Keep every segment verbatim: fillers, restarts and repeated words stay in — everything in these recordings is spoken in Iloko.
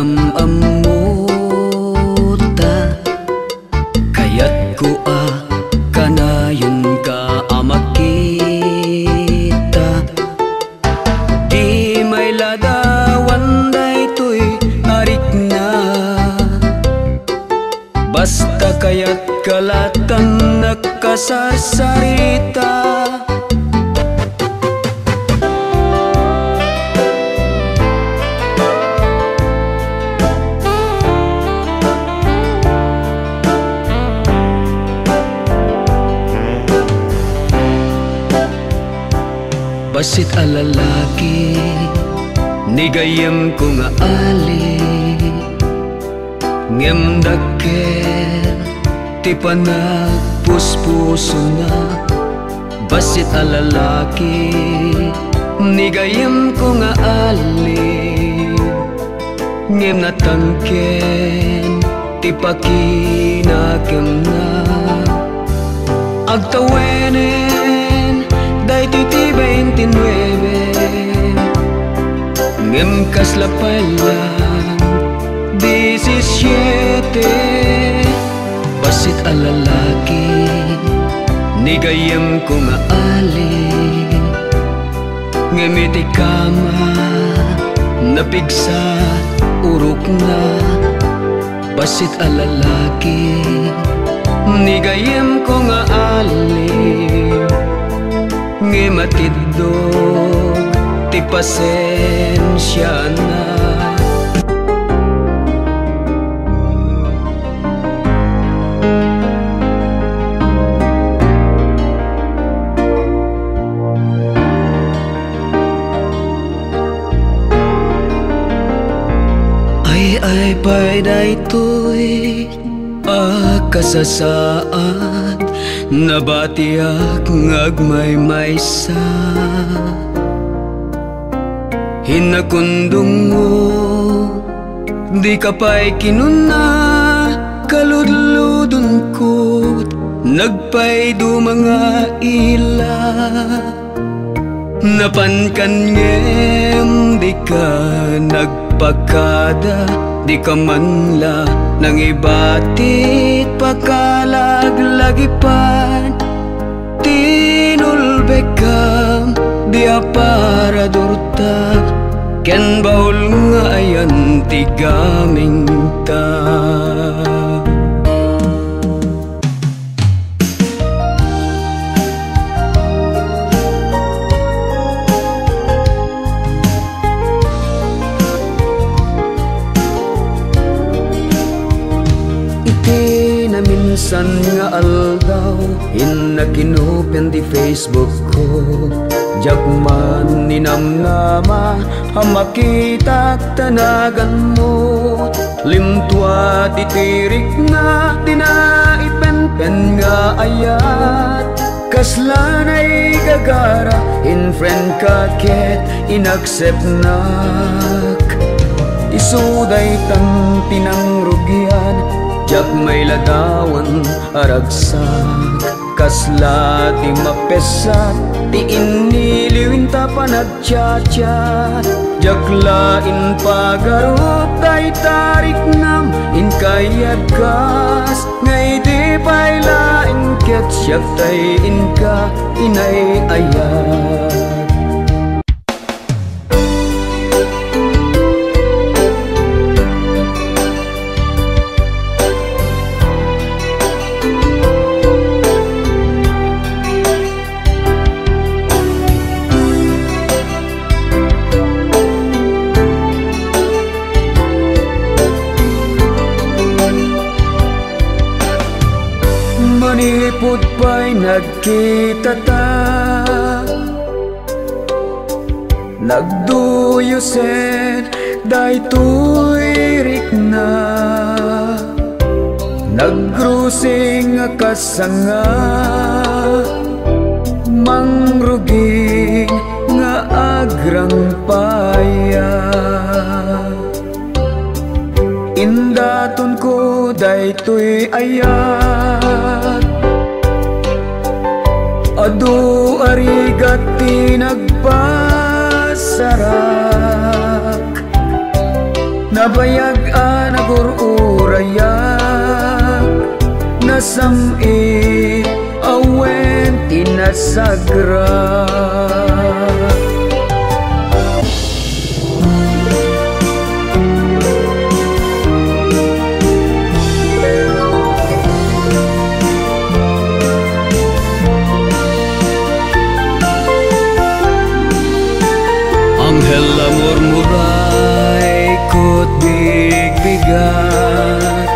Am-ammota, kayatko a kanayonka a makita. Di mailadawan daytoy a rikna. Basta kayatka latan a kasarsarita. Bassit a lalaki, ni gayyemko nga ali. Ngem dakkel ti panagpuspusona. Bassit a lalaki, ni gayyemko nga ali. Ngem natangken ti pakinakemna. Agtawenen daytoy ti twenty-nine, ngem kasla pay la disisyete. Bassit a lalaki, ni gayyemko nga ali. Ngem iti kama, napigsa urokna. Bassit a lalaki, ni gayyemko nga ali. Ngem atiddog ti pasensiana. Ay-ay pay daytoy a kasasaad, nabatiak nga agmaymaysa. Hinakundungo, dika pay kinuna, kaludludonkot, nagpayduma nga ila. Napankan ngem dika nagpakada, dika man la nangibatit pakalaglagipan. Tinulbekam di aparadorta ken baul nga ayan ti gamingta. Iti naminsan nga aldaw, innak inopen ti Facebook ko. Diak man ninamnama a makitak ta naganmo. Limtua ti tirikna ti naipenpen nga ayat. Kasla naigagara, in-friend ka ket in-accept-nak. Isu daytan ti nangrugian, diak mailadawan a ragsak. Kasla ti mapessat ti inniliw inta panag- chat-chat. Diak la impagarup dayta riknam, inkayatkas, nga idi pay laeng ket siak tay inka inay-ayat. Manipud pay nagkitata, nagduyosen daytoy rikna. Nagrusing a kasanga, mangruging nga agrangpaya. Indatonko daytoy ayat, adu a rigat ti nagpasarak. Nabayag Sam-it awen ti nasagra. Anghel a murmuray ket bigbigat,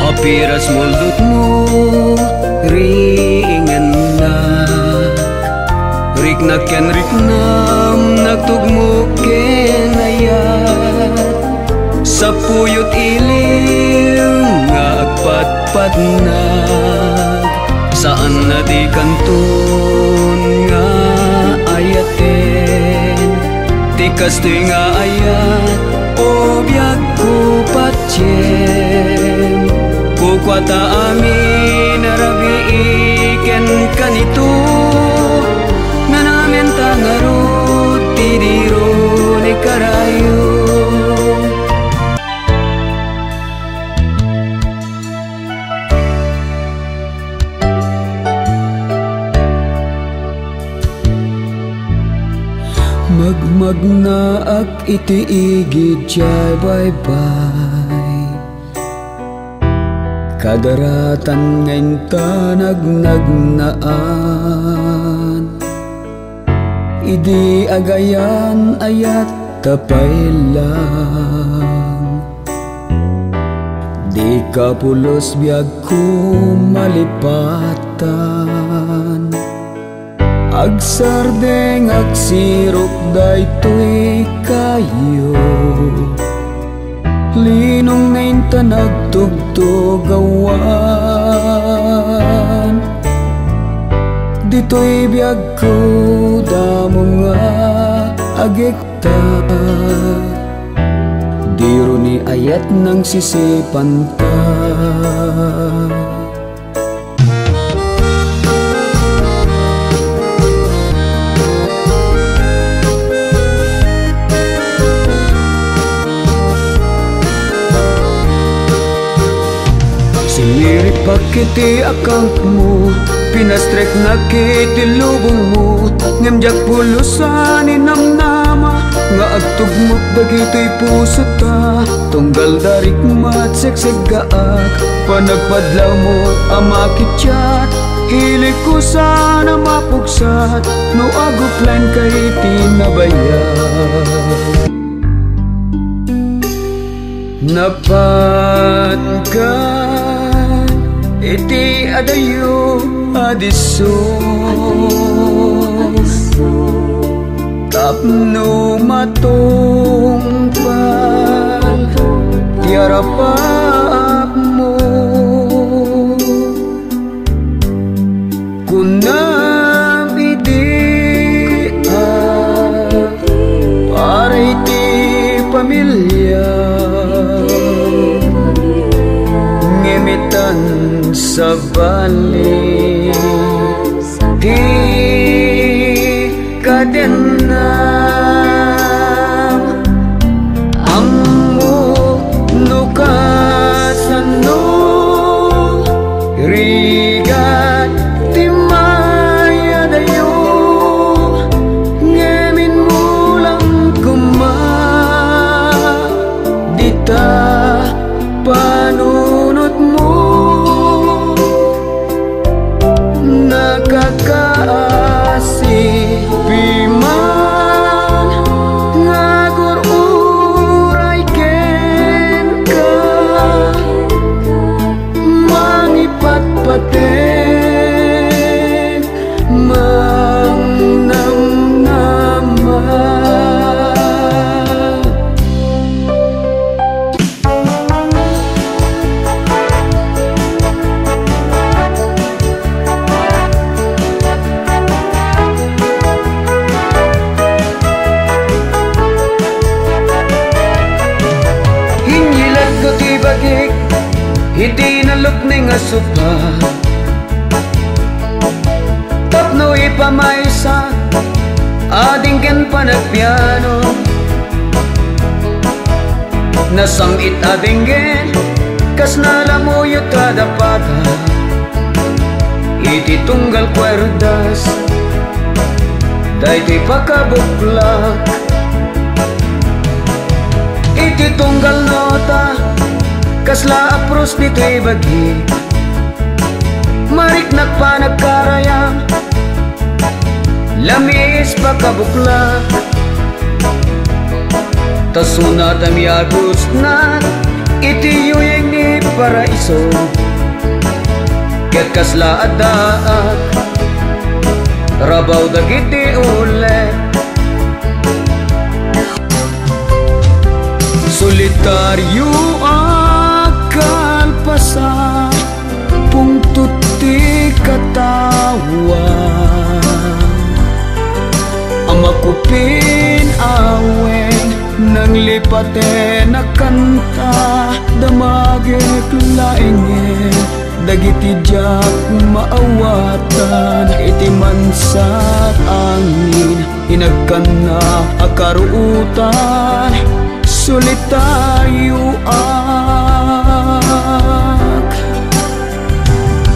apiras muldutmo, riingennak. Riknak ken riknam, nagtugmok ken ayat. Sapuyot iliw nga agpatpatnag, saan a di kanton nga ayaten. Ti kastoy nga ayat, o biagko patiem, kukua ta amin a rabii ken kanito, nanamen ta ngarud ti diro ni karayo. Magmagnaak iti igid jay baybay. Kadaratan nga inta nagnagnaan. Idi agayan ayat ta pay lang. Di kapulos biagko malipatan. Agsardeng, agsirok daytoy kayo. Linong nga inta nagtugtugawan. Ditoy biagko damo nga agekta. Diro ni ayat nangsisipanta. Siniripak iti akangmo, pinastreknak iti lubongmo, ngem diak pulos a ninamnama nga agtugmok dagitoy pusota. Tunggal da rikmat, sekseggaak, panagpadlawmo a makitiat, ilikko saan a mapugsat no aguplenka iti nabayag. Napanka iti adayo a disso tapno matungpal ti arapatmo. Kunam idi a para iti pamilya, ngem itan sabali ti kadenna. Ammok no kasano rigat ti mayadayo, ngem inmulam koma dita panunotmo. Nakakaasi piman nga agur-uray kenka, mangipatpateg, mangnamnama. Inyilagko ti bagik iti nalukning a sopa. Tapno ipamaysa adinggen panagpiano. Nasam-it adinggen kas nalamuyot a dapada. Iti tunggal kuerdas, daytoy pakabuklak. Iti tunggal nota, kasla apros ditoy bagi. Mariknak panagkarayam, lamiis pakabuklak. Ta sunat a miagusnak iti yuyeng ni Paraiso, ket kasla addaak rabaw dagiti ulep. Solitario a kalpasan, pungtot ti katawan a makupin awen, nanglipaten a kanta, damagek laengen dagiti diak maawatan. Iti mansat angin, inagkanna a karuotan, solitarioak.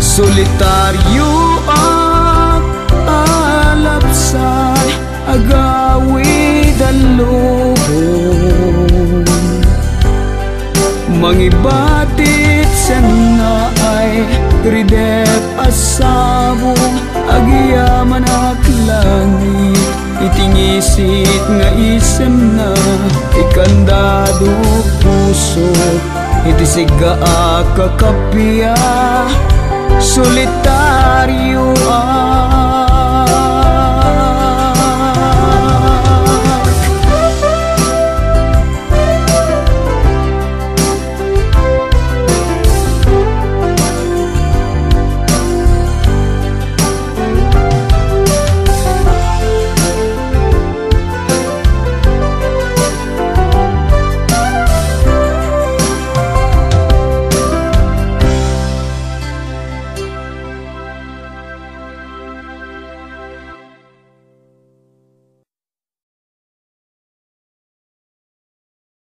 Solitarioak a lapsay, agawid a lubong. Mangibatit sennaay, ridep a sabong, agyamanak langit. Iti ngisit nga isemna, ikandado puso, iti sigga a kakappia, solitarioak.